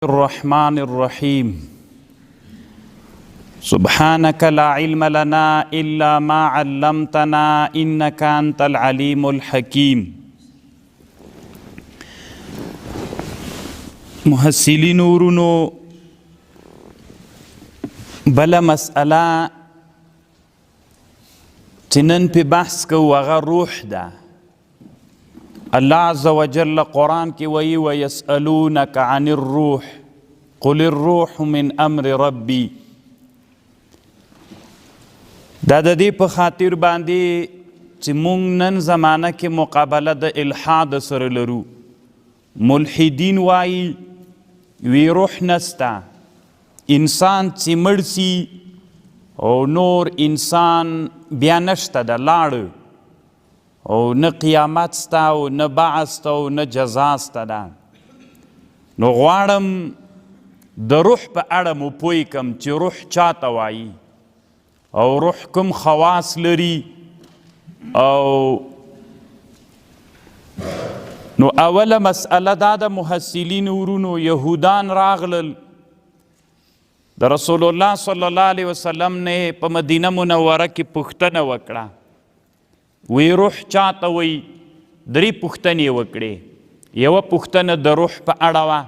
الرحمن الرحيم. سبحانك لا علم لنا إلا ما علمتنا إنك أنت العليم الحكيم. محصلین ورونو، بله مسئله چې نن پې بحث کوو هغه روح ده. الله عز وجل قرآن کې وایي ویسألونک عن الروح قل الروح من امر ربي. دا د دې په خاطر باندې چې مونږ نن زمانه کې مقابله د الحاد سره لرو. ملحدین وایي وی روح نسته، انسان چې مړ سي او نور انسان بیا نشته ده، لاړ، او نه قیامت سته او نه بعث سته او نه جزا سته ده. نو غواړم د روح په اړه مو پوه کم چې روح چاته وایي او روح کوم خواص لري. او نو اوله مسئله دا ده محصلین ورونو، یهودان راغلل د رسول الله صلی الله علیه وسلم نه په مدینه منوره کې پوښتنه وکړه، وی روح چاته وایي؟ درې پوښتنې یې وکړې. یوه پوښتنه د روح په اړه وه.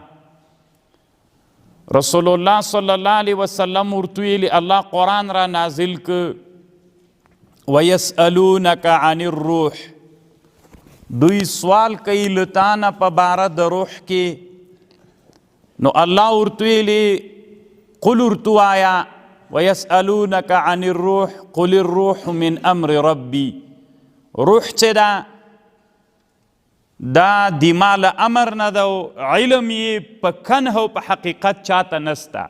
رسول الله صلی الله علیه وسلم ورته ویلي الله قرآن را نازل که ویسألونک عن الروح، دوی سوال کوي له تا نه په باره د روح کې. نو الله ورته ویلي قل ورته وایه ویسألونک عن الروح قل الروح من امر ربي. روح چې ده دا د ما له امر نه ده او علم یې په کنه او په حقیقت چاته نسته.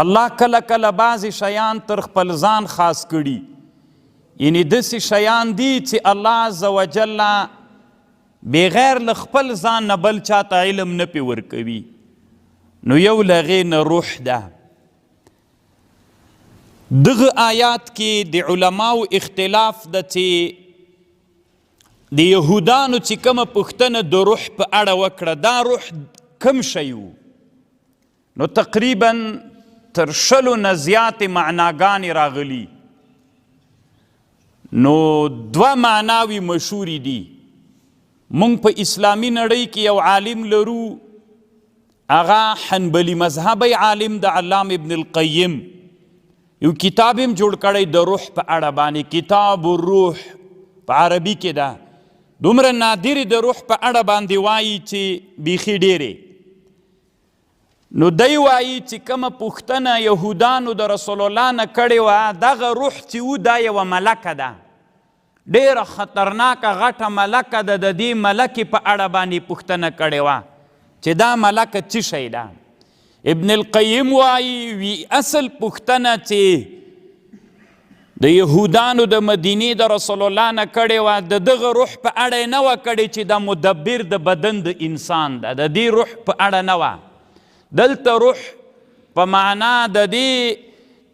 الله کله کله بعضې شیان تر خپل ځان خاص کړي، یعنې داسې شیان دي چې الله عز وجل بغیر له خپل ځان نه بل چاته علم نه پې ورکوي. نو یو له هغې نه روح ده. دغه آیات کې د علماو اختلاف ده چې د یهودانو چې کومه پوښتنه د روح په اړه وکړه، دا روح کوم شی و؟ نو تقریبا تر 20 نه زیاتې معناګانې راغلي. نو دوه معناوې مشهورې دي. مونږ په اسلامي نړۍ کې یو عالم لرو، هغه حنبلي مذهبی عالم د علام ابن القیم، یو کتاب هم جوړ کړی د روح په اړه باندې، کتاب الروح په عربي کې ده. دومره نادرې د روح په اړه باندې وایي چې بیخي ډېرې. نو دی وایي چې کومه پوښتنه یهودانو د رسول الله نه کړې وه، دغه روح چې و دا یوه ملکه ده، ډېره خطرناکه غټه ملکه ده. د دې ملکې په اړه باندې پوښتنه کړې وه چې دا ملکه څه شی ده. ابن القیم وایي وی اصل پوښتنه چې د یهودانو د مدینې د رسول الله نه کړې وه، د دغه روح په اړه یې نه وه کړې چې دا مدبر د بدن د انسان ده، د دې روح په اړه نه وه. دلته روح په معنا د دې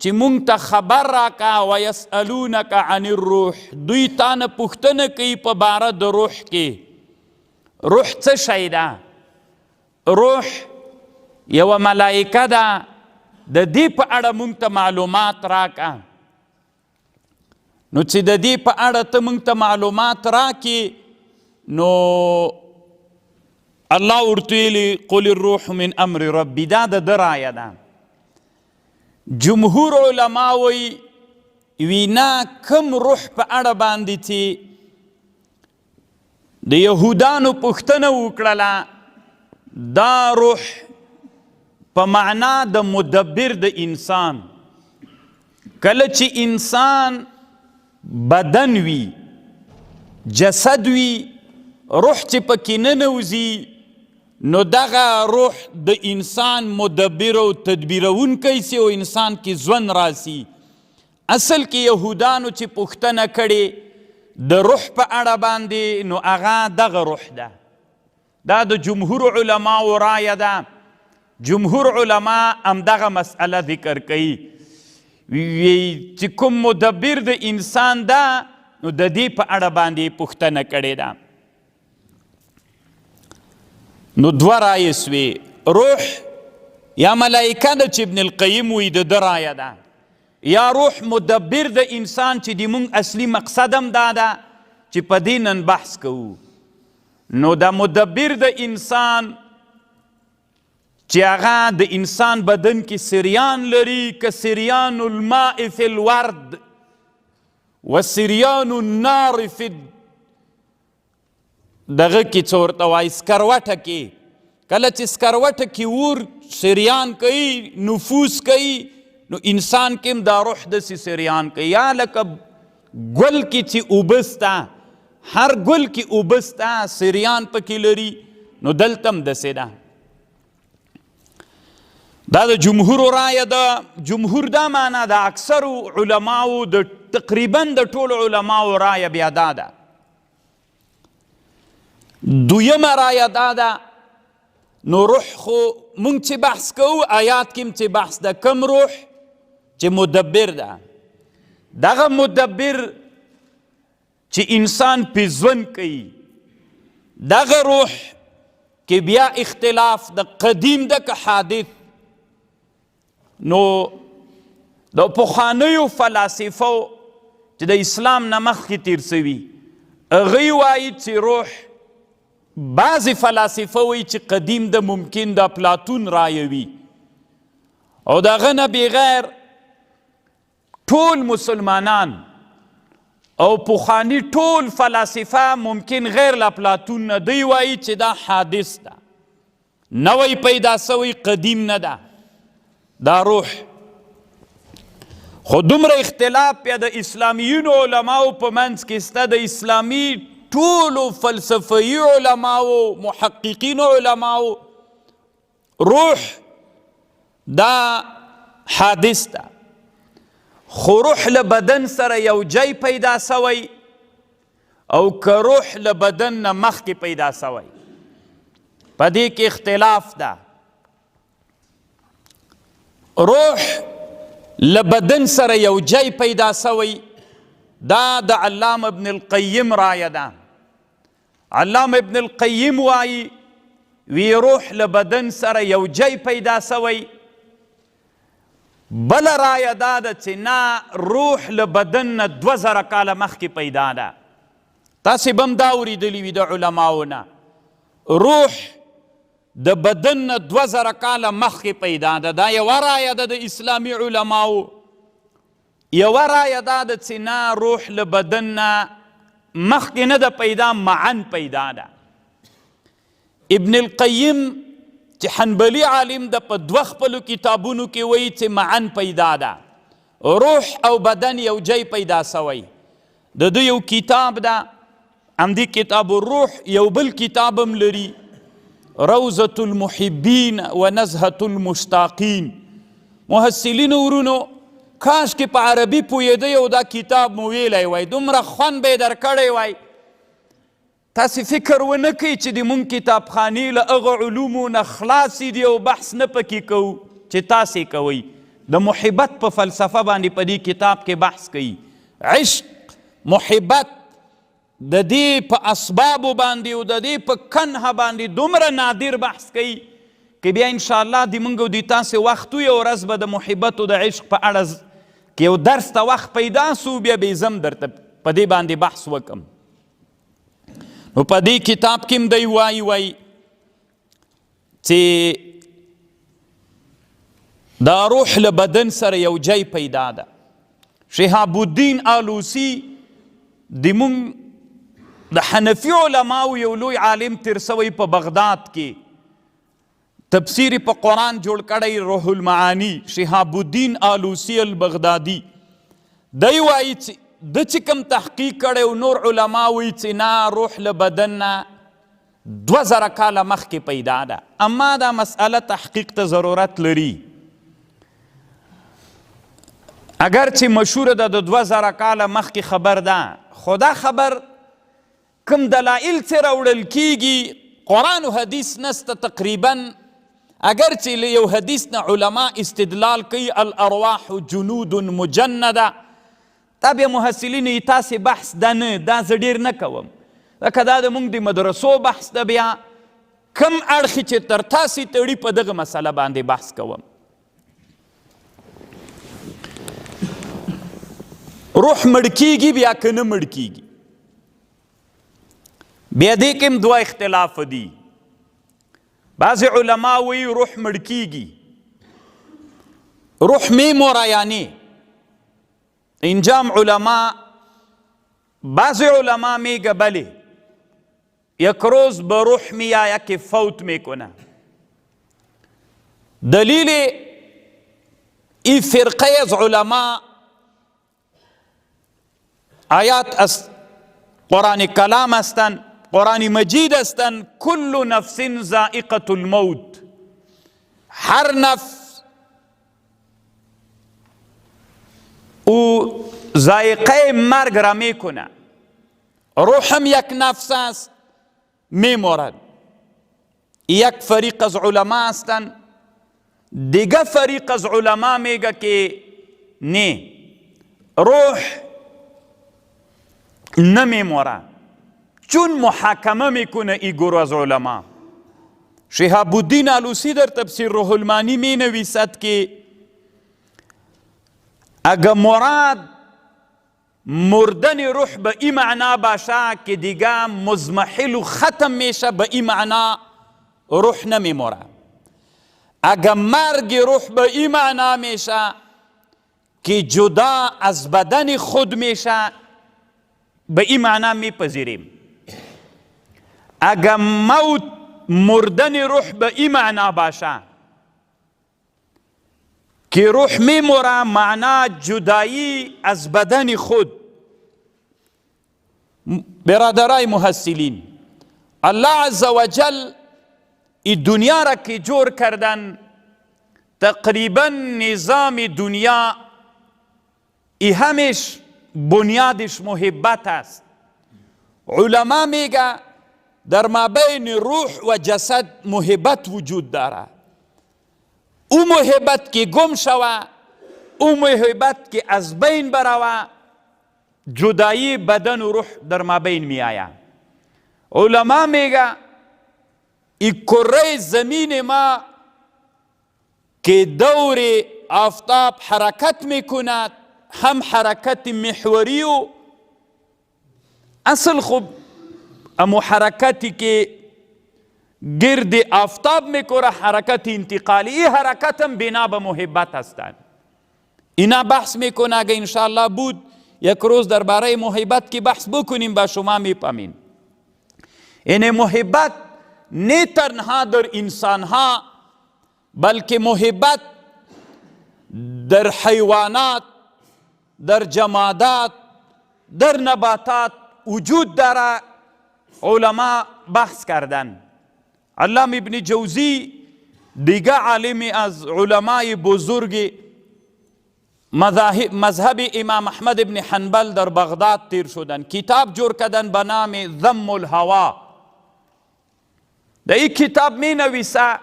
چې مونږ ته خبر راکا ویسألونک عن الروح، دوی تا نه پوښتنه کوي په باره د روح کې. روح څه شی ده؟ روح یوه ملائکه ده، د دې په اړه مونږ ته معلومات راکا. نو چې د دې په اړه ته مونږ ته معلومات راکې، نو الله ورته ویلي قل الروح من امر ربي، دا د ده رایه ده. جمهور علما وایي وینا کم روح په اړه باندې چې د یهودانو پوښتنه وکړله، دا روح په معنا د مدبر د انسان. کله چې انسان بدن وي، جسد وي، روح چې پکې ننوځي، نو دغه روح د انسان مدبر او تدبیرونکی سي او انسان کې ژوند راسي. اصل کې یهودانو چې پوښتنه کړې د روح په اړه باندې، نو هغه دغه روح ده. دا د جمهور علماو رایه ده. جمهور علما همدغه مسئله ذکر کوي، وی چې کوم مدبر د انسان ده، نو د دې په اړه باندې پوښتنه کړې ده. نو دوه رایې سوې، روح یا ملائکه ده چې ابن القیم وایي د ده رایه ده، یا روح مدبر د انسان چې د مونږ اصلي مقصد هم دا ده چې په دې نن بحث کوو. نو دا مدبر د انسان چې هغه د انسان بدن کې سریان لري، که سریان الماء فی الورد و سریان النار فی دغه کې څه ورته وایي سکروټه کې، کله چې سکروټه کې اور سریان کوي، نفوذ کوي، نو انسان کې هم دا روح داسې سریان کوي. یا لکه ګل کې چې اوبه سته، هر ګل کې اوبه سته، سریان پکې لري، نو دلته هم داسې ده. دا د جمهور رایه ده. جمهور دا معنا ده، اکثرو علماو د تقریبا د ټولو علماو رایه بیا دا ده. دویمه رایه دا ده، نو روح خو مونږ چې بحث کوو آیات کې هم چې بحث ده، کوم روح چې مدبر ده، دغه مدبر چې انسان پې ژوند کوي، دغه روح کې بیا اختلاف د قدیم ده که حادث. نو د پخوانیو فلاسفو چې د اسلام نه مخکې تیر سوي، هغوی وایي چې روح، بعضې فلاسفه وایي چې قدیم ده، ممکن د اپلاتون رایه وي، او د هغه نه بغیر ټول مسلمانان او پخواني ټول فلاسفه ممکن غیر له اپلاتون نه، دوی وایي چې دا حادث ده، نوی پیدا سوی، قدیم نه ده دا روح. خو دومره اختلاف بیا د اسلامیونو علماو په منځ کې سته، د اسلامي ټولو فلسفهیي علماو، محققینو علماو، روح دا حادث ده، خو روح له بدن سره یو جای پیدا سوی او که روح له بدن نه مخکې پیدا سوی، په دې کې اختلاف ده. روح له بدن سره یو جای پیدا سوی، دا د علامه ابن القیم رایه ده. علامه ابن القیم وایي وی روح له بدن سره یو جای پیدا سوی. بله رایه دا ده چې نه، روح له بدن نه 2000 کاله مخکې پیدا ده. تاسې به هم دا اورېدلي وي د علماو نه، روح د بدن نه 2000 کاله مخکې پیدا ده. دا یوه رایه ده د اسلامي علماو. یوه رایه دا ده چې نه، روح له بدن نه مخکې نه ده پیدا، معن پیدا ده. ابن القیم چې حنبلي عالم ده په دوه خپلو کتابونو کې وایي چې معن پیدا ده، روح او بدن یو جای پیدا سوی. د ده یو کتاب ده، همدې کتاب الروح، یو بل کتاب هم لري، روضة المحبین و نزهة المشتاقین. محصلینو ورونو، کاش کې په عربي پوهېدی او دا کتاب مو ویلی وای، دومره خوند به یې درکړی وای. تاسې فکر ونه کړئ چې د مونږ کتابخانې له هغه علومو نه خلاصې دي او بحث نه پکې کوو چې تاسې کوئ. د محبت په فلسفه باندې په دې کتاب کې بحث کوي. عشق، محبت د دې په اسبابو باندې او د دې په کنه باندې دومره نادر بحث کوي که بیا انشاءالله د مونږ او د تاسې وخت وي، یو ورځ به د محبت او د عشق په اړه که یو درس ته وخت پیدا سو، بیا به یې زه هم درته په دې باندې بحث وکړم. نو په دې کتاب کې هم دی وایي، وایي چې دا روح له بدن سره یو جای پیدا ده. شهاب الدین آلوسی د مونږ د حنفي علماو یو لوی عالم تیر سوی په بغداد کې، تفسیر په قرآن جوړ کړی، روح المعانی، شهاب الدین آلوسی البغدادي، دی وایي چې ده چې کوم تحقیق کړی او نور علما وایي چې نه، روح له بدن نه 2000 کاله مخکې پیدا ده. اما دا مسئله تحقیق ته ضرورت لري، اگر چې مشهوره ده د 2000 کاله مخکې خبر ده، خو دا خبر کوم دلایل چې راوړل کیږي قرآن و حدیث نسته تقریبا. اگر چې له یو حدیث نه علما استدلال کوي، الارواح جنود مجنده، دا بیا محصلینو یې تاسې بحث ده نه، دا زه ډېر نه کوم، ځکه دا د موږ د مدرسو بحث ده. بیا کم اړخ چې تر تاسې تړي په دغه مسله باندې بحث کوم. روح مړ کیږي بیا که نه مړ کیږي، بیا دې کې هم دوه اختلاف دي. بعضې علما وایي روح مړ کیږي، روح میموره، یعنی انجام علما، بعضې علما میگه بله یک روز به روح میآید که فوت میکنه. دلیل ای فرقه از علما آیات از قرآن کلام هستند، قرآن مجید هستند، کل نفس ذائقة الموت، هر نفس او ذائقه مرگ را میکنه. روح هم یک نفس است، میمورد. یک فریق از علما هستند. دیگه فریق از علما میگه که نه، روح نمیموره، چون محاکمه میکنه ای گروه از علما. شهاب الدین آلوسی در تفسیر روح المانی می نویسد که اگه مراد مردن روح به این معنا باشه که دیگه مضمحل و ختم میشه، به این معنا روح نمیموره. اگه مرگ روح به این معنا میشه که جدا از بدن خود میشه، به این معنا میپذیریم. اگه موت مردن روح به این معنا باشه که روح میموره، معنا جدایی از بدن خود. برادرای محصلین، الله عز وجل ای دنیا را که جور کردن، تقریبا نظام دنیا ای همش بنیادش محبت است. علما میگه در مابین روح و جسد محبت وجود داره. او محبت که گم شوه، او محبت که از بین بروه، جدایی بدن و روح در مابین می آید. علما میگه ای کره زمین ما که دور آفتاب حرکت میکند، هم حرکت محوری و اصل خب امو حرکتی که گرد آفتاب میکره حرکت انتقالی، این حرکت هم بنا به محبت هستند. اینا بحث میکنه، اگه انشاءالله بود یک روز درباره محبت که بحث بکنیم با شما میفهمین. یعنی محبت نه تنها در انسانها، بلکه محبت در حیوانات، در جمادات، در نباتات وجود داره. علما بحث کردن. علامه ابن جوزی دیگه عالمی از علمای بزرگ مذهب امام احمد ابن حنبل در بغداد تیر شدن، کتاب جور کردن به نام ذم الهوا. در این کتاب می نویسه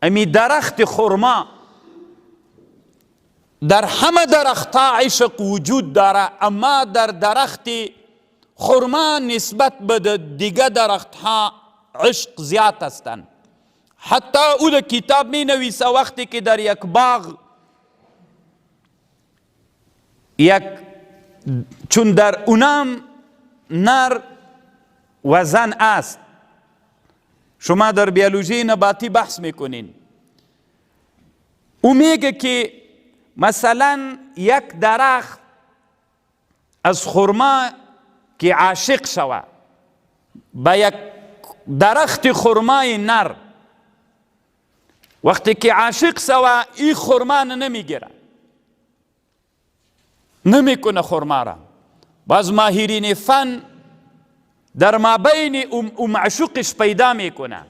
امی درخت خرما در همه درختها عشق وجود داره، اما در درخت خرما نسبت به دیگه درختها عشق زیاد هستند. حتی او در کتاب می نویسه وقتی که در یک باغ یک، چون در اونام نر و زن است، شما در بیولوژی نباتی بحث میکنین، او میگه که مثلا یک درخت از خرما که عاشق شوه به یک درخت خرمای نر، وقتی که عاشق شوه ای خرما نمیگیره، نمیکنه خرما را. باز ماهرین فن در مابین او معشوقش پیدا میکنه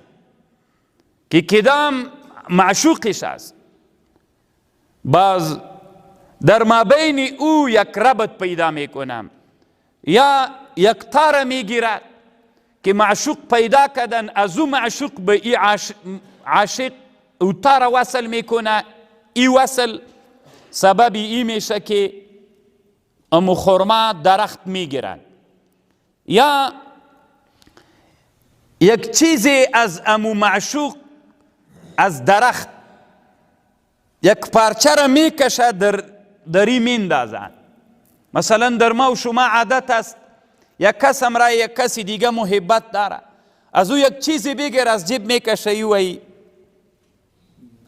که کدام معشوقش است، باز در مابین او یک ربط پیدا میکنه یا یک تار میگیرد که معشوق پیدا کردن، از او معشوق به ای عاشق او تار وصل میکنه. ای وصل سبب ای میشه که امو خرما درخت میگیرن. یا یک چیزی از امو معشوق از درخت یک پارچه را میکشه در دری میندازد. مثلا در ما و شما عادت است یک کس امرای یک کسی دیگه محبت داره، از او یک چیزی بگیر از جیب میکشه، ای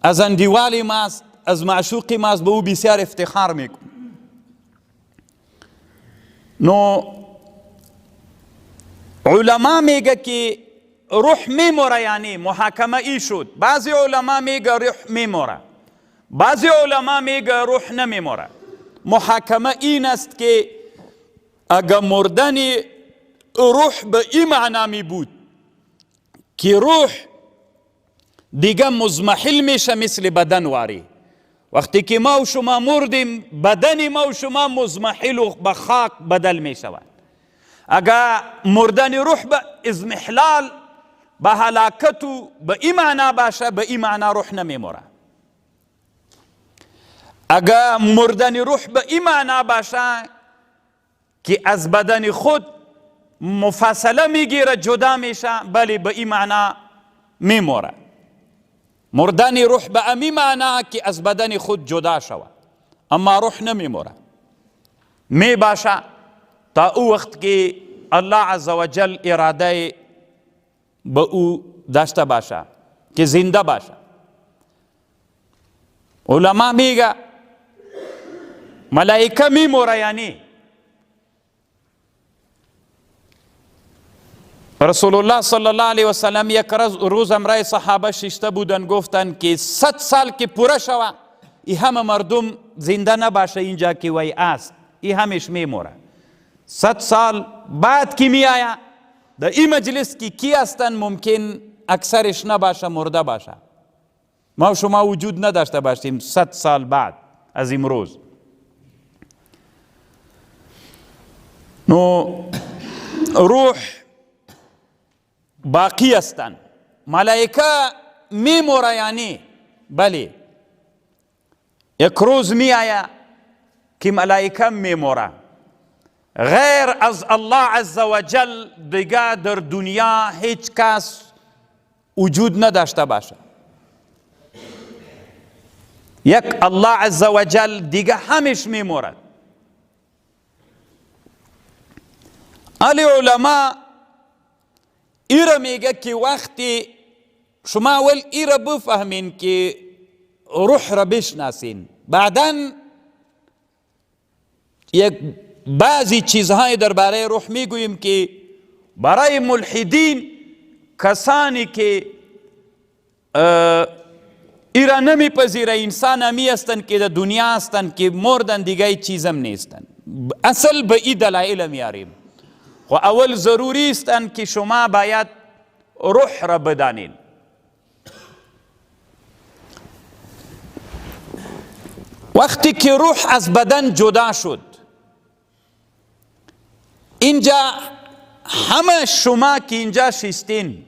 از اندیوال ماست، از معشوق ماست، به او بسیار افتخار میکن. نو علما میگه که روح میموره، یعنی محاکمه ای شد. بعضی علما میگه روح میموره، بعضی علما میگه روح نمیموره. محاکمه این است که اگر مردن روح به این معنا می بود که روح دیگه مضمحل میشه مثل بدن واری، وقتی که ما و شما مردیم بدن ما و شما مضمحل و به خاک بدل می شود. اگر مردن روح به اضمحلال به هلاکت و به این معنا باشه، به این معنا روح نمیموره. اگر مردن روح به این معنا باشه که از بدن خود مفاصله میگیره، جدا میشه، بله به این معنا میموره. مردن روح به امی معنا که از بدن خود جدا شود، اما روح نمیموره، می باشه تا او وقت که الله عزوجل اراده به او داشته باشه که زنده باشه. علما میگه ملائکه میموره، یعنی رسول الله صلی الله علیه وسلم یک روز امرای صحابه ششته بودن، گفتن که 100 سال که پوره شوه ای همه مردم زنده نباشه اینجا که وی است، ای همش میموره. 100 سال بعد که می آیا در این مجلس که کی هستن ممکن اکثرش نباشه، مرده باشه، ما شما وجود نداشته باشیم 100 سال بعد از امروز. نو روح باقی هستند، ملائکه میموره، یعنی بله یک روز می آیا که ملائکه میموره. غیر از الله عزوجل دیگه در دنیا هیچ کس وجود نداشته باشه. یک الله عزوجل دیگه همش میمورد. علی علما ایره میگه که وقتی شما اول ایره بفهمین که روح را بشناسین، بعدا یک بعضی چیزهای درباره روح میگوییم که برای ملحدین، کسانی که ایرا نمیپذیره، انسان همی هستند که در دنیا هستند که مردن دیگه هیچ چیزم نیستند. اصل به ای دلایل میاریم. خو اول ضروری است که شما باید روح را بدانین. وقتی که روح از بدن جدا شد، اینجا همه شما که اینجا شستین،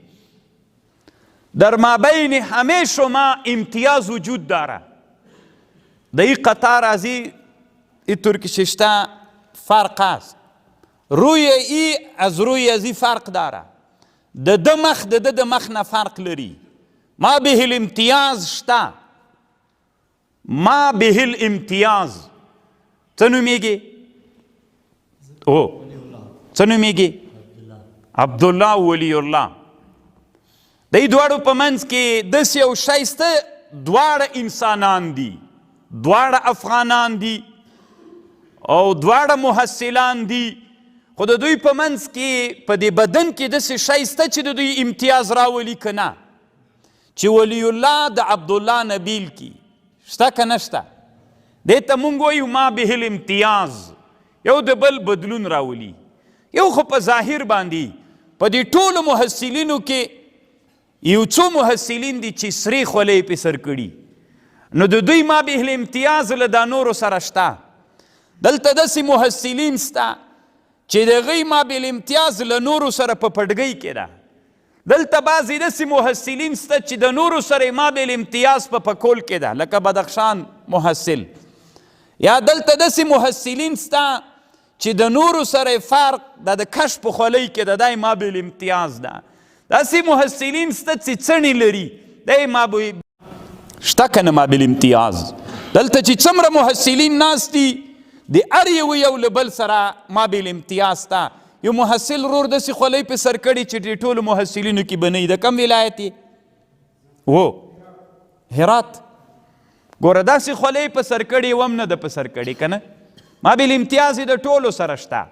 در مابین همه شما امتیاز وجود داره. در این قطار از این طور که ششته فرق است، روی ای از روی از این فرق داره. د ده مخ د ده د مخ نه فرق لري. ما به الامتیاز شته، ما به الامتیاز. څه نومېږي؟ او څه نومېږي؟ عبدالله ولی الله. د دې دواړو په منځ کې داسې یو شی شته، دواړه انسانان دي، دواړه افغانان دي او دواړه محصلان دي، خو د دوی په منځ کې په دې بدن کې داسې شی شته چې د دوی امتیاز راولي که نه، چې ولی الله د عبدالله نبیل کی شته که نشته؟ دې ته مونږ وایو ما به الامتیاز، یو د بل بدلون راولي. یو خو په ظاهر باندې په دې ټولو محصلینو کې یو څو محصلین دي چې سرې خولۍ پې سر کړي، نو د دوی ما به الامتیاز له دا نورو سره شته. دلته داسې محصلین شته چې د هغوی ما به الامتیاز له نورو سره په پټګۍ کې ده. دلته بعضې داسې محصلین شته چې د نورو سره ما به الامتیاز په پکول کې ده، لکه بدخشان محصل. یا دلته داسې محصلین شته چې د نورو سره فرق د کش په خولۍ کې ده، دا ما به الامتیاز ده. داسې محصلین سته چې څڼې لري، دی ما به شته که نه ما بالامتیاز. دلته چې څومره محصلین ناست دي، د هر یو یو له بل سره ما بالامتیاز ته. یو محصل ورور داسې خولۍ په سر کړې چې د ټولو محصلینو کې به نه وي. د کوم ولایت یې و؟ هرات. ګوره داسې خولۍ په سر کړې وم نه ده په سر کړې که نه، ما بالامتیاز یې د ټولو سره شته.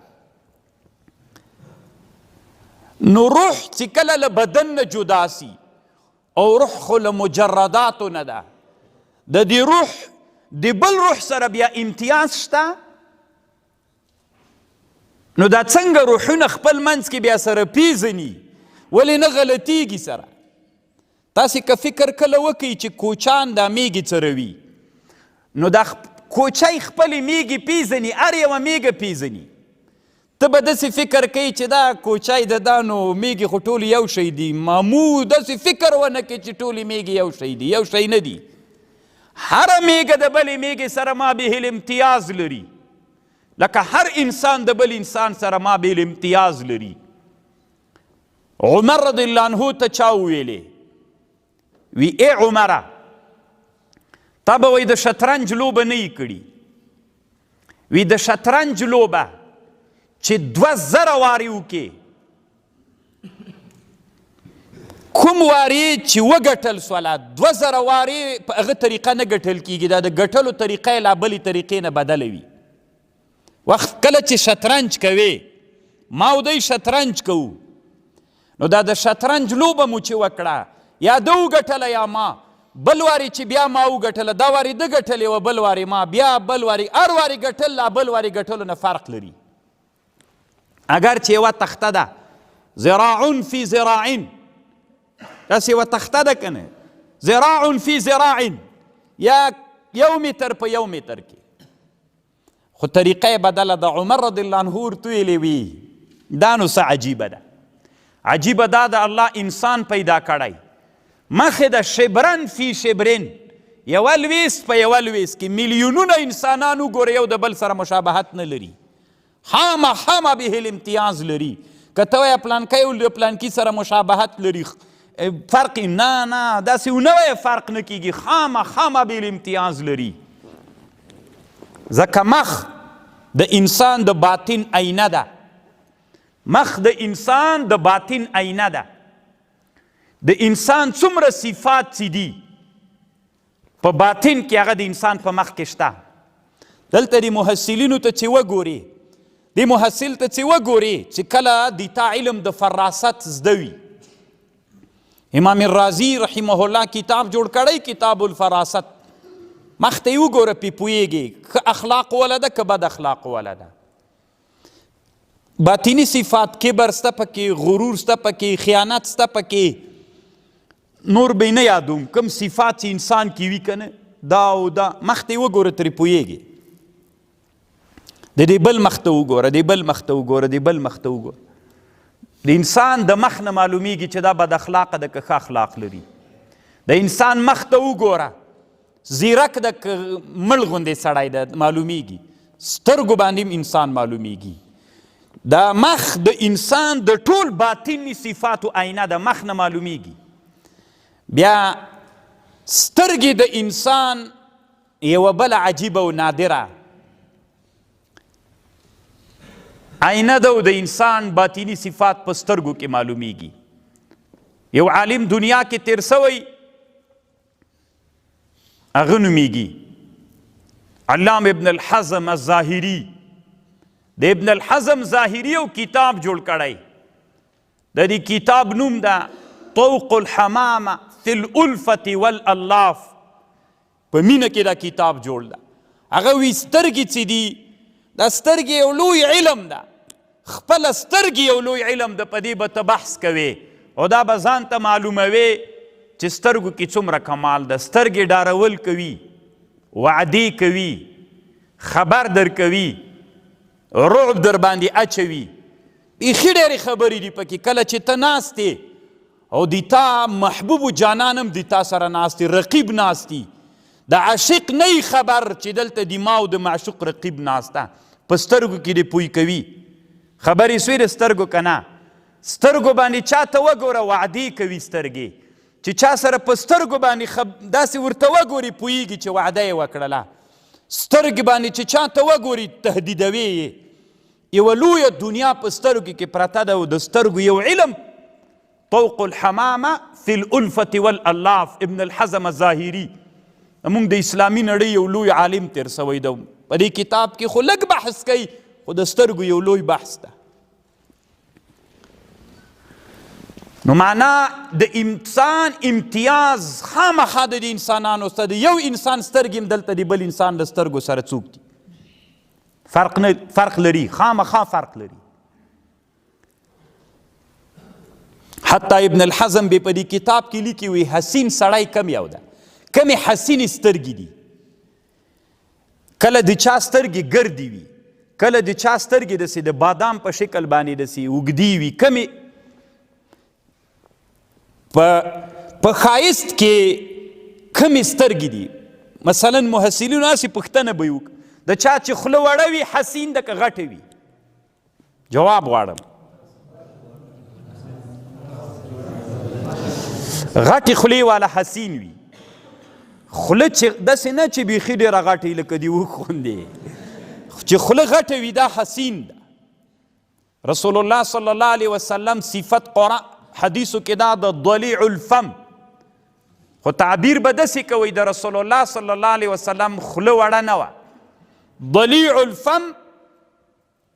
نو روح چې کله له بدن نه جدا سي، او روح خو له مجرداتو نه ده، د دې روح د بل روح سره بیا امتیاز شته. نو دا څنګه روحونه خپل منځ کې بیا سره پیژني، ولې نه غلطیږي سره؟ تاسې که فکر کله وکئ چې کوچان دا میږې څروي، نو دا کوچی خپلې میږې پیژني، هر یوه میږه پیژني. ته به داسې فکر کوي چې دا کوچی د دا نو میږې خو ټول یو شی دي. مامو داسې فکر ونه کړي چې ټولې میږې یو شی دي، یو شی نه دي. هره میږه د بلې میږې سره ما به امتیاز لري، لکه هر انسان د بل انسان سره ما به امتیاز لري. عمر رضی الله عنه ته چا وویلې، وی ای عمره، تا به وایي د شطرنج لوبه نه یې کړي. وی د شطرنج لوبه چې 2000 وارې وکې، کوم وارې چې وګټل سوله، 2000 وارې په هغه طریقه نه ګټل کېږي، دا د ګټلو طریقه یې لا بلې طریقې نه بدله وي. وخت کله چې شطرنج کوې، ما او دی شطرنج کوو، نو دا د شطرنج لوبه مو چې وکړه، یا ده وګټله یا ما، بل وارې چې بیا ما وګټله، دا وارې ده ګټلې وه، بل وارې ما، بیا بل وارې، هر وارې ګټل لا بل وارې ګټلو نه فرق لري. اگر چې یوه تخته ده، ذراع فی ذراع، داسې یوه تخته ده که نه، ذراع فی ذراع، یا یو متر په یو متر کې، خو طریقه یې بدله ده. عمر رضی الله عنه ورته ویلي وي، دا نو څه عجیبه ده. عجیبه دا ده الله انسان پیدا کړی، مخې د شبرن فی شبرن، یوه لویس په یوه لویس کې میلیونونه انسانان وګوره، یو د بل سره مشابهت نه لري، خامخا ما به الامتیاز لري. که ته وایې پلانکی او له پلانکي سره مشابهت لري، فرق نه، نه داسې ونه وایې فرق نه کېږي، خامخا ما به الامتیاز لري. ځکه مخ د انسان د باطن آینه ده، مخ د انسان د باطن آینه ده. د انسان څومره صفات چې دي په باطن کې، هغه د انسان په مخ کې شته. دلته د محصلینو ته چې وګورې، د محصل ته چې وګورې، چې کله د تا علم د فراست زده وي، امام الرازي رحمه الله کتاب جوړ کړی، کتاب الفراست، مخ ته یې وګوره پې پوهېږې ښه اخلاق وله ده که بد اخلاق وله ده. باطني صفات، کبر سته پکې، غرور سته پکې، خیانت سته پکې، نور به یې نه یادوم کوم صفات چې انسان کې وي که نه، دا او دا مخ ته یې وګوره ترې پوهېږې. د دې بل مخ ته وګوره، د بل مخ ته وګوره، د بل مخ ته وګوره، د انسان د مخ نه معلومیږي چې دا بد اخلاقه ده که ښه اخلاق لري. د انسان مخ ته وګوره، زیرک ده که مړ غوندې سړی ده معلومیږي، سترګو باندې هم انسان معلومیږي. دا مخ د انسان د ټول باطني صفاتو آینه ده، مخ نه معلومیږي. بیا سترګې د انسان یوه بله عجیبه او نادره آینه ده، او د انسان باطني صفات په سترګو کې معلومیږي. یو عالم دنیا کې تیر سوی، هغه نومیږي علام ابن الحزم الظاهري. د ابن الحزم ظاهري یو کتاب جوړ کړی، د دې کتاب نوم ده طوق الحمامه فی الالفة والالاف. په مینه کې دا کتاب جوړ ده. هغه وی سترګې چې دي، دا سترګې یو لوی علم ده، خپله سترګې یو لوی علم ده، په دې به ته بحث کوې او دا به ځان ته معلوموې چې سترګو کې څومره کمال ده. سترګې ډارول کوي، وعدې کوي، خبر در کوي، رعب در باندې اچوي. بیخي ډېرې خبرې دي پکې. کله چې ته ناست یې او د تا محبوب جانان هم د تا سره ناست دی، رقیب ناست دی، د عاشق نه یې خبر چې دلته د ما او د معشوق رقیب ناست ده، په سترګو کې دې پوی کوي. خبرې سوې د سترګو که نه؟ سترګو باندې چاته وګوره، وعدې کوي سترګې. چې چا سره په سترګو باندې داسې ورته وګوري، پوهېږي چې وعده یې وکړله. سترګې باندې چې چاته وګوري، تهدیدوي یې. یوه لویه دنیا په سترګو کې پرته ده، او د سترګو یو علم طوق الحمامه فی الالفة والالاف، ابن الحزم الظاهري، موږ د اسلامي نړۍ یو لوی عالم تیر سوی دی. په دې کتاب کې خو لږ بحث کوي، خو د سترګو یو لوی بحث ده. نو معنا د انسان امتیاز خامخا د دې انسانانو سره د یو انسان سترګې هم دلته د بل انسان له سترګو سره څوک دي، فرق نه، فرق لري، خامخا فرق لري. حتی ابن الحزم به په دې کتاب کې لیکي، وي حسین سړی کم یو ده، کمې حسینې سترګې دي. کله د چا سترګې ګردې وي، کله د چا سترګې داسې د بادام په شکل باندې داسې اوږدې وي، کمې په ښایست کې کمې سترګې دي. مثلا محصلینو هسې پوښتنه به یې وکړه، د چا چې خوله وړه وي حسین ده که غټه وي؟ جواب غواړم. غټې خولې والا حسین وي، خوله چې داسې نه چې بیخي ډېره غټه وي لکه د اوښ غوندې، چې خوله غټه وي دا حسین ده. رسول الله صلی الله علیه وسلم صفت قرآن حدیثو کې دا د ضلیع الفم، خو تعبیر به داسې کوي د رسول الله صلی الله علیه وسلم خوله وړه نه وه. ضلیع الفم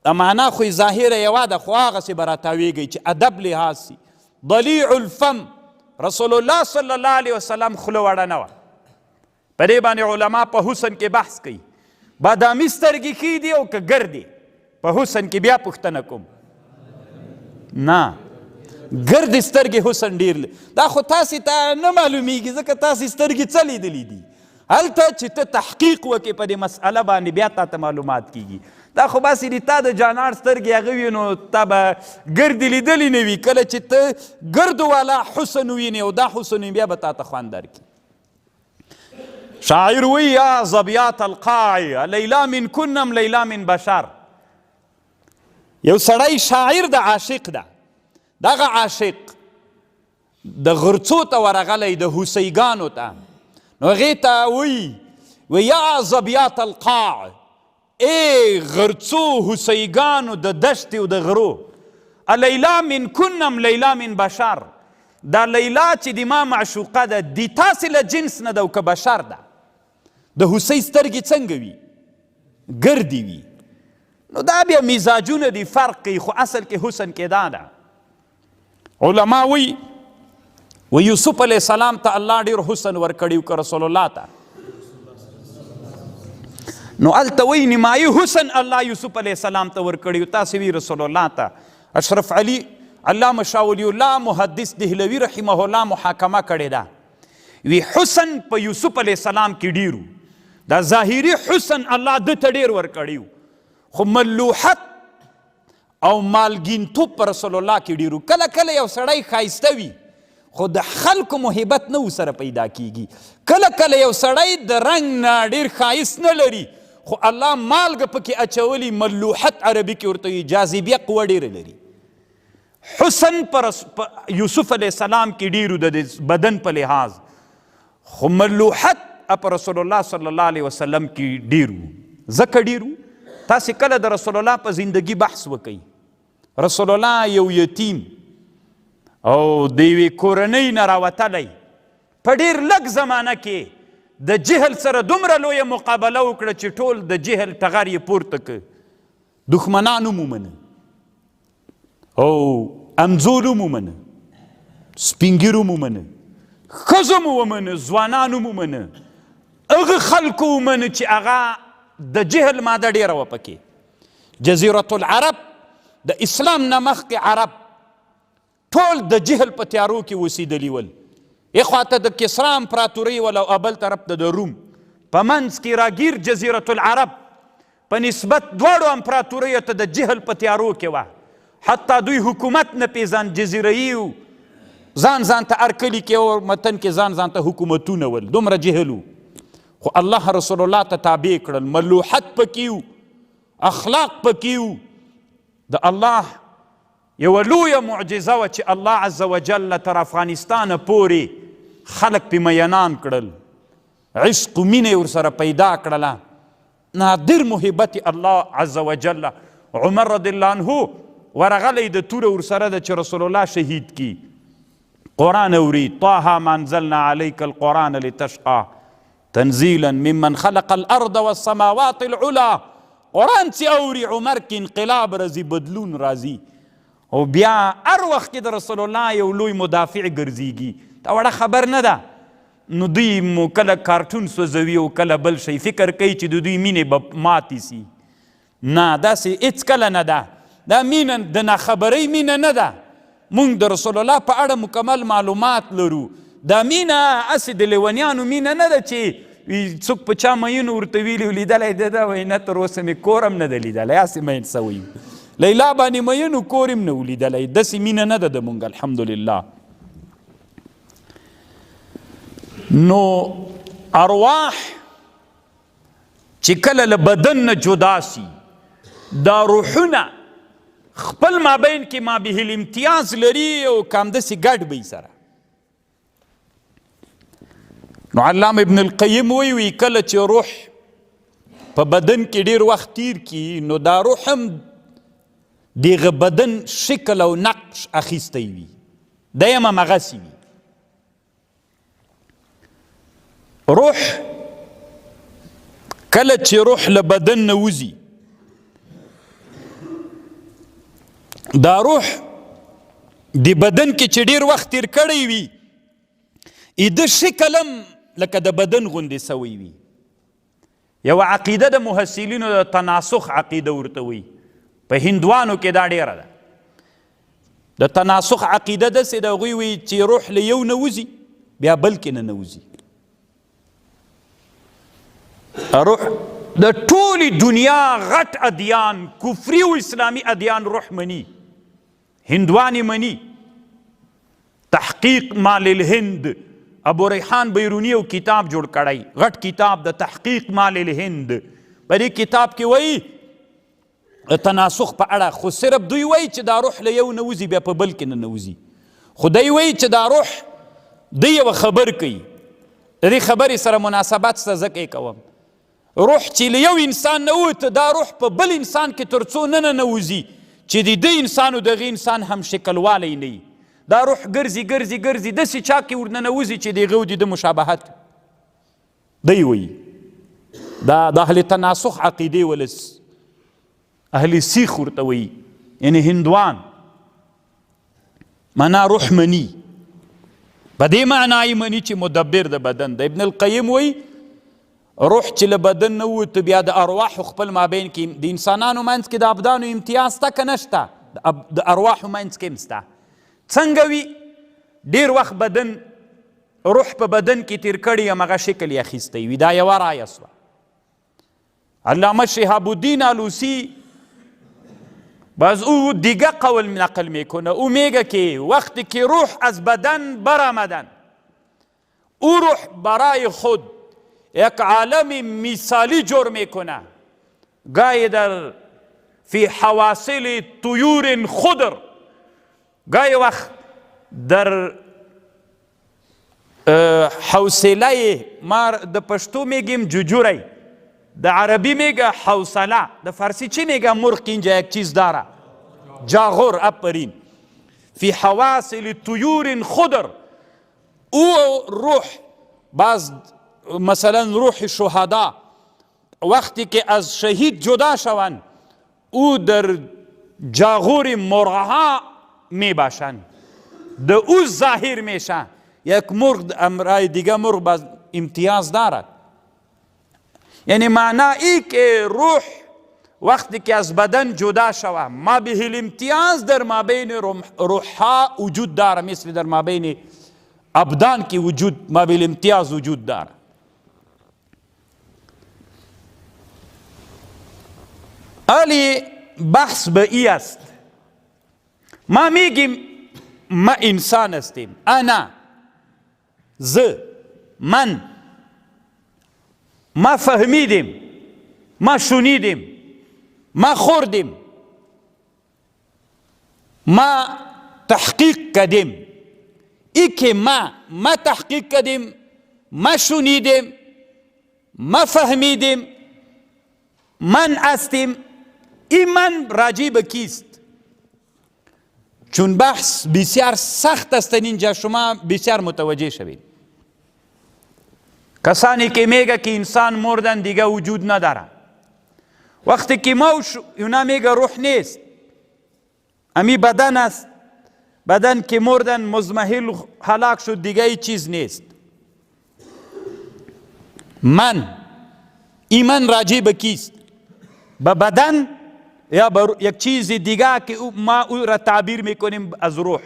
دا معنا خو یې ظاهره یوه ده، خو هغسې به راتاویږي چې ادب لحاظ سي. ضلیع الفم، رسول الله صلی الله علیه وسلم خوله وړه نه وه. په دې باندې علما په حسن کې بحث کوي، بادامي سترګې ښې دي او که ګردې؟ په حسن کې بیا پوښتنه کوم، نه ګردې سترګې حسن ډېر، دا خو تاسې ته نه معلومیږي ځکه تاسې سترګې څه لیدلې دي. هلته چې ته تحقیق وکړې په دې مسئله باندې بیا تا ته معلومات کیږي. دا خو باسې دي تا د جانار سترګې هغه وي نو تا به ګردې لیدلې نه وي، کله چې ته ګردو والا حسن ووینې او دا حسن ووینې بیا به تا ته خوند درکړي. شاعر وی یا ظبیات القاع لیلا من کنم لیلا من بشر. یو سړی شاعر د عاشق ده، دغه عاشق د غرڅو ته ورغلی، د هوسیګانو ته، نو هغې ته وایي وی یا ظبیات القاع، ای غرڅو هوسیګانو د دشتې او د غرو، لیلا من کنم لیلا من بشر، دا لیلا چې د ما معشوقه ده د تاسې له جنس نه ده او که بشر ده؟ د هوسۍ سترګې څنګه وي؟ ګردې وي. نو دا بیا مزاجونه دي، فرق کوي، خو اصل کې حسن کې دا ده. علما وایي و یوسف علیه السلام ته الله ډېر حسن ورکړی که رسول الله ته؟ نو هلته وایي نیمایي حسن الله یوسف علیه السلام ته ورکړی، تاسې وی رسول الله ته. اشرف علي علامه شاه ولی الله محدث دهلوي رحمه الله محاکمه کړې ده، وی حسن په یوسف علیه السلام کې ډېر و، دا ظاهري حسن الله ده ته ډېر ورکړی و، خو ملوحت او مالګینتوب په رسول الله کې ډېر و. کله کله یو سړی ښایسته وي خو د خلکو محبت نه ورسره پیدا کیږي. کله کله یو سړی د رنګ نه ډېر ښایست نه لري خو الله مالګه پکې اچولي، ملوحت عربي کې ورته وایي، جاذبیه قوه ډېره لري. حسن پر یوسف علیه السلام کې ډېر و د بدن په لحاظ، خو ملوحت په رسول الله صلی الله علیه وسلم کې ډېر و. ځکه ډېر و، تاسې کله د رسول الله په زندګي بحث وکئ، رسول الله یو یتیم او د یوې کورنۍ نه راوتلی، په ډېر لږ زمانه کې د جهل سره دومره لویه مقابله وکړه چې ټول د جهل ټغر یې پورته کړ، دښمنان هم ومنه او امزول هم ومنه، سپینږیرو هم ومنه، ښځو هم ومنه، ځوانانو هم ومنه، هغه خلکو ومنه چې هغه د جهل ماده ډېره وه پکې. جزیرة العرب د اسلام نه مخکې عرب ټول د جهل په تیارو کې اوسېدلي ول. اخوا ته د کسرا امپراتورۍ ول او بل طرف ته د روم په منځ کې راګیر جزیرة العرب په نسبت دواړو امپراتوریو ته د جهل په تیارو کې وه. حتی دوی حکومت نه پیژاند، جزیرهیي وو، ځان ځان ته هر کلي کې او متن کې ځان ځان ته حکومتونه ول، دومره جهل وو. خو الله رسول الله ته تابع کړل، ملوحت پکې وو، اخلاق پکې وو، د الله یوه لویه معجزه وه چې الله عز وجل تر افغانستانه پورې خلک پې مینان کړل، عشق و مینه یې ورسره پیدا کړله، نادر محبت الله عز وجل. عمر رضی الله عنه ورغلی د توره ورسره ده چې رسول الله شهید کی، قرآن اوري، طه ما انزلنا علیک القرآن لتشقا تنزیلا ممن خلق الارض والسماوات العلا. قرآن چې اوري عمر کې انقلاب راځي، بدلون راځي، او بیا هر وخت کې د رسول الله یو لوی مدافع ګرځېږي. دا وړه خبر نه ده. نو دوی مو کله کارټون سوځوي او کله بل شی، فکر کوي چې د دوی مینې به ماتې سي. نه، داسې هېڅکله نه ده. دا مینه د ناخبرۍ مینه نه ده. مونږ د رسول الله په اړه مکمل معلومات لرو. دا مینه هسې د لیونیانو مینه نه ده چې څوک په چا میین ورته ویلي او لیدلی دی، ده وایي نه، تر اوسه مې کور هم نه دی لیدلی، هسې مین سوی یو، لیلا باندې میین و کور هم نه و لیدلی. داسې مینه نه ده د مونږ، الحمدلله. نو ارواح چې کله له بدن نه جدا سي، دا روحونه خپل مابین کې ما به الامتیاز لري او که همداسې ګډ به سره. نو علامه ابن القیم وایي، وایي کله چې روح په بدن کې ډیر وخت تیر کړي، نو دا روح هم دغه بدن شکل او نقش اخیستی وي، دی هم همغسې وي. روح کله چې روح له بدن نه وځي، دا روح د بدن کې چې ډیر وخت تیر کړی وي، د شکل هم لکه د بدن غوندې سوی وي. یوه عقیده د محصلینو د تناسخ عقیده ورته وایي، په هندوانو کې دا ډیره ده. د تناسخ عقیده داسې ده، هغوی وایي چې روح له یو نه وځي بیا بل کې نه وځي. روح د ټولې دنیا غټ ادیان، کفري او اسلامي ادیان، روح مني، هندوان یې مني. تحقیق مال الهند، ابو ریحان بیروني یو کتاب جوړ کړی، غټ کتاب د تحقیق مال الهند. په دې کتاب کې وایي د تناسخ په اړه، خو صرف دوی وایي چې دا روح له یو نه وځي بیا په بل کې نه وځي. خو دی وایي چې دا روح دی یوه خبر کوي، د دې خبرې سره مناسبت شته ځکه یې کوم. روح چې له یو انسان نه ووته، دا روح په بل انسان کې تر څو نه ننوځي چې د دې انسان او دغه انسان هم شکلوالی نه وي. دا روح ګرځي ګرځي ګرځي داسې چا کې ورننوځي چې د هغه او د ده مشابهت دی. وایي دا د اهل تناسخ عقیدې ولس، اهل سیخ ورته وایي، یعنی هندوان معنا روح مني، په دې معنا یې مني چې مدبر د بدن دی. ابن القیم وایي روح چې له بدن نه ووت، بیا د ارواحو خپل مابین کې، د انسانانو منځ کې د ابدانو امتیاز شته که نه شته؟ د ارواحو منځ کې هم شته. څنګه وي؟ ډېر وخت بدن روح په بدن کې تیر کړی، همغه شکل یې اخیستی وي. دا یوه رایه سوه. علامه شهاب الدین آلوسی باز او دیگه قول نقل میکنه، او میگه که وقتی که روح از بدن برآمدن، او روح برای خود یک عالم مثالی جور میکنه، گاهی در فی حواصل طیور خضر، گاهی وقت در حوصله، ما د پښتو میگیم جوجوری، د عربی میگه حوصله، د فارسی چی میگه؟ مرغ که اینجا یک چیز داره، جاغور، اپرین. فی حواصل طیور خضر، او روح باز مثلا روح شهدا وقتی که از شهید جدا شوند، او در جاغور مرغها می باشند، د او ظاهر میشه. یک مرغ امرای دیگه مرغ باز امتیاز دارد. یعنی معنا ای که روح وقتی که از بدن جدا شوه، ما به الامتیاز در مابین روحها وجود داره، مثل در مابین ابدان که وجود ما به الامتیاز وجود داره. علی بحث به ای است، ما میگیم ما انسان هستیم، انا، زه، من، ما فهمیدیم، ما شنیدیم، ما خوردیم، ما تحقیق کردیم، ای که ما تحقیق کردیم، ما شنیدیم، ما فهمیدیم، من هستیم، این من راجع به کیست؟ چون بحث بسیار سخت است، اینجا شما بسیار متوجه شوید. کسانی که میگه که انسان مردن دیگه وجود نداره، وقتی که ما اونا میگه روح نیست، امی بدن است، بدن که مردن مضمحل هلاک شد، دیگه هیچ چیز نیست. من، ایمن راجع به کیست؟ به بدن یا به یک چیز دیگه که ما او را تعبیر میکنیم از روح؟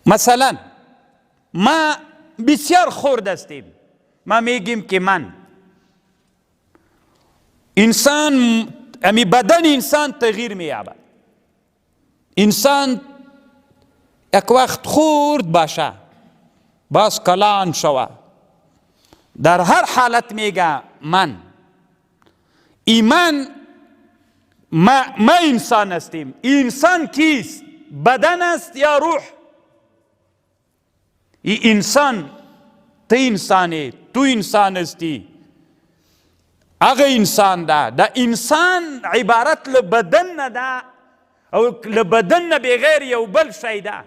مثلا ما بسیار خرد هستیم، ما میگیم که من انسان، امی بدن انسان تغییر مییابد. انسان یک وقت خرد باشه، باز کلان شوه، در هر حالت میگه من. ایمان ما انسان هستیم. انسان کیست؟ بدن است یا روح؟ ای انسان، ته انسان، تو انسان هستی، هغه انسان ده. دا انسان عبارت له بدن نه ده او له بدن نه بغیر یو بل شی ده.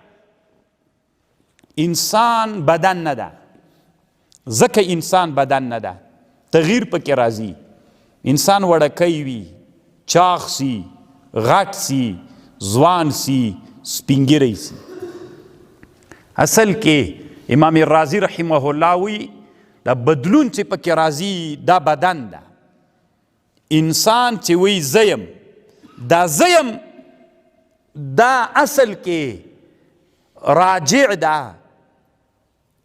انسان بدن نه ده، ځکه انسان بدن نه ده، تغییر پکې راځي. انسان وړکی وي، چاغ سي، غټ سي، ځوان سي، سپینږیری سي. اصل کې امام رازي رحمه الله وی دا بدلون چې پکې راځي دا بدن ده. انسان چې وی زه یم، دا زه یم دا اصل کې راجع ده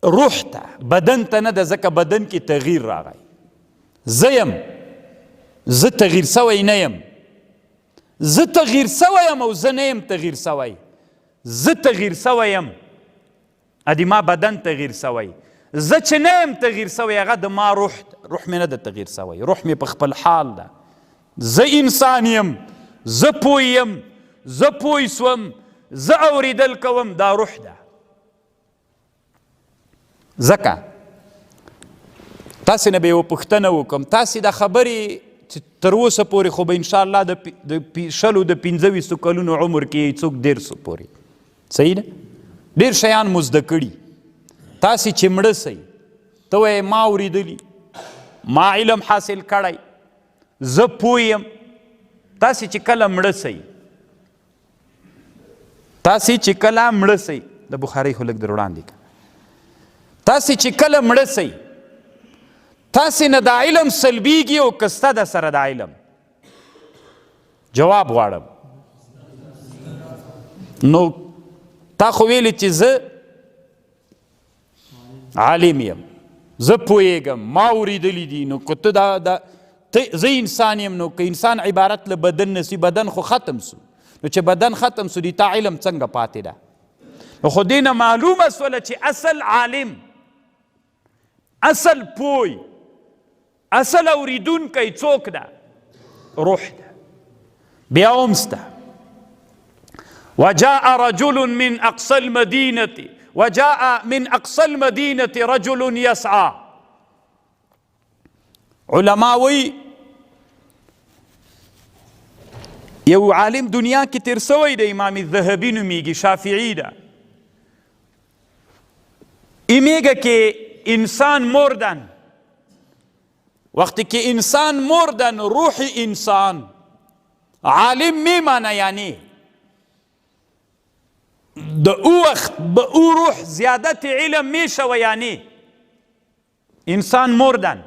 روح ته، بدن ته نه ده، ځکه بدن کې تغییر راغی. زه یم، زه تغییر سوی نه یم، زه تغییر سوی یم او زه نه یم تغییر سوی، زه تغییر سوی یم، د ما بدن تغییر سوی. زه چې نه یم تغییر سوی هغه د ما روح، روح مې نه ده تغییر سوی، روح مې په خپل حال ده. زه انسان یم، زه پوه یم، زه پوه سوم، زه اورېدل کوم، دا روح ده. ځکه تاسې نه به یوه پوښتنه وکړم، تاسې دا خبرې چې تر اوسه پورې خو به انشاءالله د شلو د 25 کلونو عمر کې څوک 30 پورې، صحیح ده، ډېر شیان مو زده کړي. تاسې چې مړه سئ، ته وایې ما اورېدلي، ما علم حاصل کړی، زه پوه یم. تاسې چې کله مړه سئ، تاسې چې کله مړه سئ، د بخارۍ خو لږ در وړاندې کړه، تاسې چې کله مړه سئ، تاسې نه دا علم سلبیږي او که سته د سره دا علم؟ جواب غواړم. نو تا خو ویلې چې زه عالم یم، زه پوهېږم، ما اورېدلي دي. نو که ته دا زه انسان یم، نو که انسان عبارت له بدن نه سي، بدن خو ختم سو، نو چې بدن ختم سو، دی تا علم څنګه پاتې ده؟ نو خو دې نه معلومه سوله چې اصل عالم، اصل پوی، اصل اوریدونکی څوک ده؟ روح ده. بیا هم سته. وجاء رجل من أقصى المدينة، وجاء من أقصى المدينة رجل يسعى. علماء وی یو عالم دنیا کې تیر سوی دی، امام الذهبي نومېږي، شافعي ده. ایمیږه کې انسان مردن، وقتی که انسان مردن، روح انسان عالم میمانه، یعنی د او وخت به او روح زیادت علم میشوه، یعنی انسان مردن،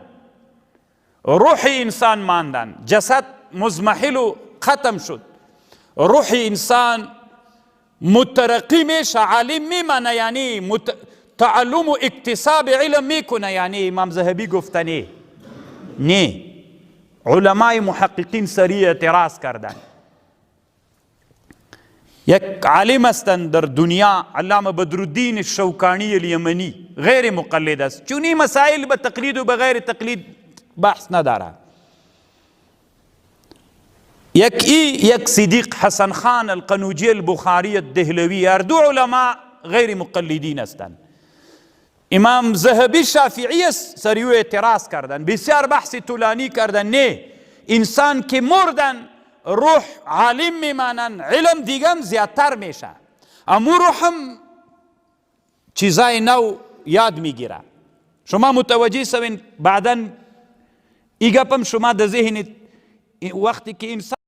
روح انسان ماندن، جسد مضمحل و ختم شد، روح انسان مترقی میشه، عالم میمانه، یعنی تعلم و اکتساب علم میکنه. یعنی امام ذهبی گفته نه، نه، علمای محققین سریع اعتراض کردن. یک عالم هستند در دنیا، علامه بدرالدین الشوکانی الیمنی، غیر مقلد است، چون این مسائل به تقلید و بغیر تقلید بحث نداره. یک ای یک صدیق حسن خان القنوجی البخاری الدهلوی، هر دو علما غیر مقلدین هستند. امام ذهبی شافعی است، سر او اعتراض کردن، بسیار بحث طولانی کردن. نه، انسان که مردن روح عالم میمانن، علم دیگه هم زیادتر میشه، امو روح هم چیزای نو یاد میگیره. شما متوجه سوین، بعدا ای گپم شما د ذهن وقتی که انسان